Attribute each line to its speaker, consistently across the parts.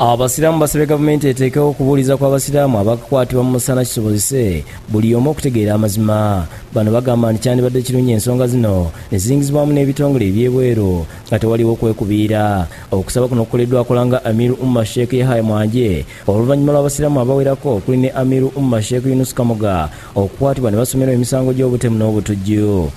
Speaker 1: Abasiraamu basabye gavumenti eteekewo okubuuliza kw'abasiraamu abakwatibwa mu musana kisobozese buli omu okutegeera amazima. Bano bagamba nti kyandibadde kirungi ensonga zino ne ziyingizibwamu n'ebitongole eby'ebweru nga tewaliwo kwekubiira. Okusaba kuno kukoleddwa akola nga Amiru Umma Sheikh Yahaya Mwanje oluvannyuma lw'abasiraamu abawerako okuli ne Amiru Umma Sheikh Yunus Kamoga okukwatibwa ne basomerwa emisango gy'obutemu n'obutujju.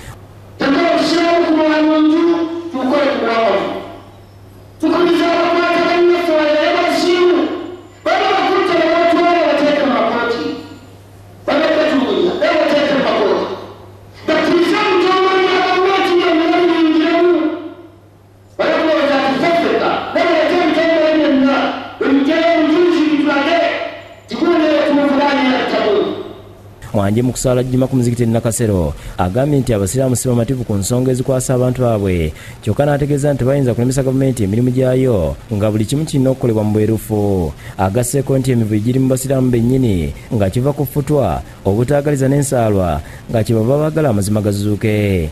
Speaker 1: Mwanje mu kusaala jjuma ku muzikiti Nakasero agambye nti abasiraamu si bamativu ku nsonga ezikwasa abantu baabwe, kyokka n'ategeeza nti bayinza kulemesa gavumenti emirimu gyayo nga buli kimu kirina okukolebwa mu bwerufu. Agasseeko nti emivuyo giri mu basiraamu bennyini nga kiva ku ffutwa, obutaagaliza n'ensaalwa nga kye bava baagala amazima gazuuke.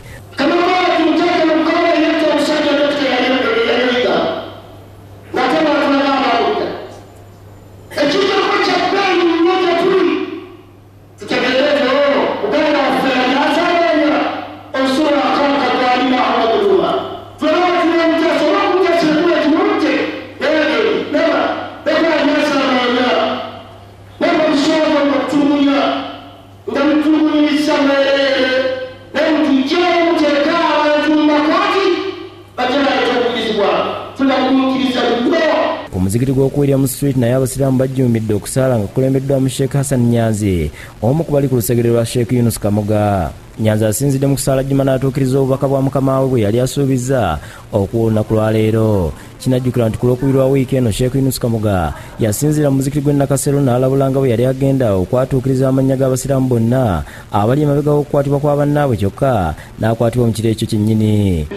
Speaker 1: Ku muzikiti gw'oku William Street naye abasiraamu bajjumbidde okusaala nga kukulembeddwamu Sheikh Hassan Nyanzi, omu ku bali ku lusegere lwa Sheikh Yunus Kamoga. Nyanzi asinzidde mu kusaala jjuma n'atuukiriza obubaka bwa mukama we bwe yali asuubizza okuwa olunaku lwa leero. Kinajjukirwa nti ku Lwokubiri lwa wiiki eno Sheikh Yunus Kamoga yasinziira mu muzikiti gw'e Nakasero n'alabula nga bwe yali agenda okwatuukiriza amannya g'abasiraamu bonna abali emabega w'okukwatibwa kwa bannaabwe, kyokka n'akwatibwa mu kiro ekyo kyennyini.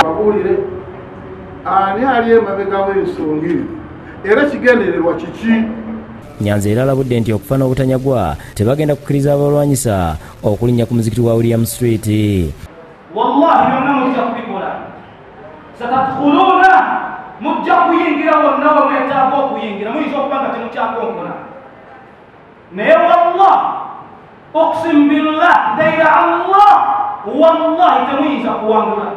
Speaker 2: Babuulire ani ali emabega w'ensonga eno era kigendererwa kiki?
Speaker 1: Nyanzi era alabudde nti okufa n'obutanyagwa tebagenda kukkiriza abalwanyisa okulinnya ku muzikiti wa William Street.
Speaker 3: Wallahi byonna mujja kubikola, satadkhuluuna, mujja kuyingira wonna we mwetaaga okuyingira. Muyinza okuba nga temukyakonkona, naye wallah uqsim billah, ndayira Allah, wallahi temuyinza kuwangula.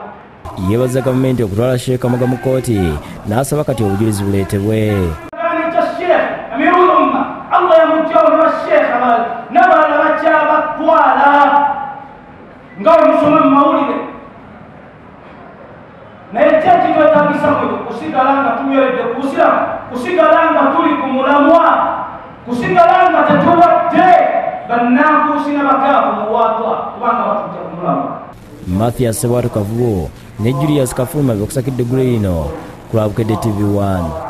Speaker 1: Yeebaza gavumenti okutwala Sheikh Kamoga mu kkooti n'asaba kati obujulizi buleetebwe.
Speaker 3: Amirul Umma Allah yamugjawo ne basheekh abalala n'abalala bakyabatwala nga bwe musoma mu mawulire, naye ki ekitwetaagisa mwe kusigala nga tunyweredde ku busiraamu, kusigala nga tuli ku mulamwa, kusigala nga tetuwadde bannanfuusi n'abakaafu muwaatwa kubanga batujja ku mulamwa.
Speaker 1: Mathias Sebwatu Kavubu ne Julius Kafuma bekusakidde eggulu lino ku lwa Bukedde TV 1.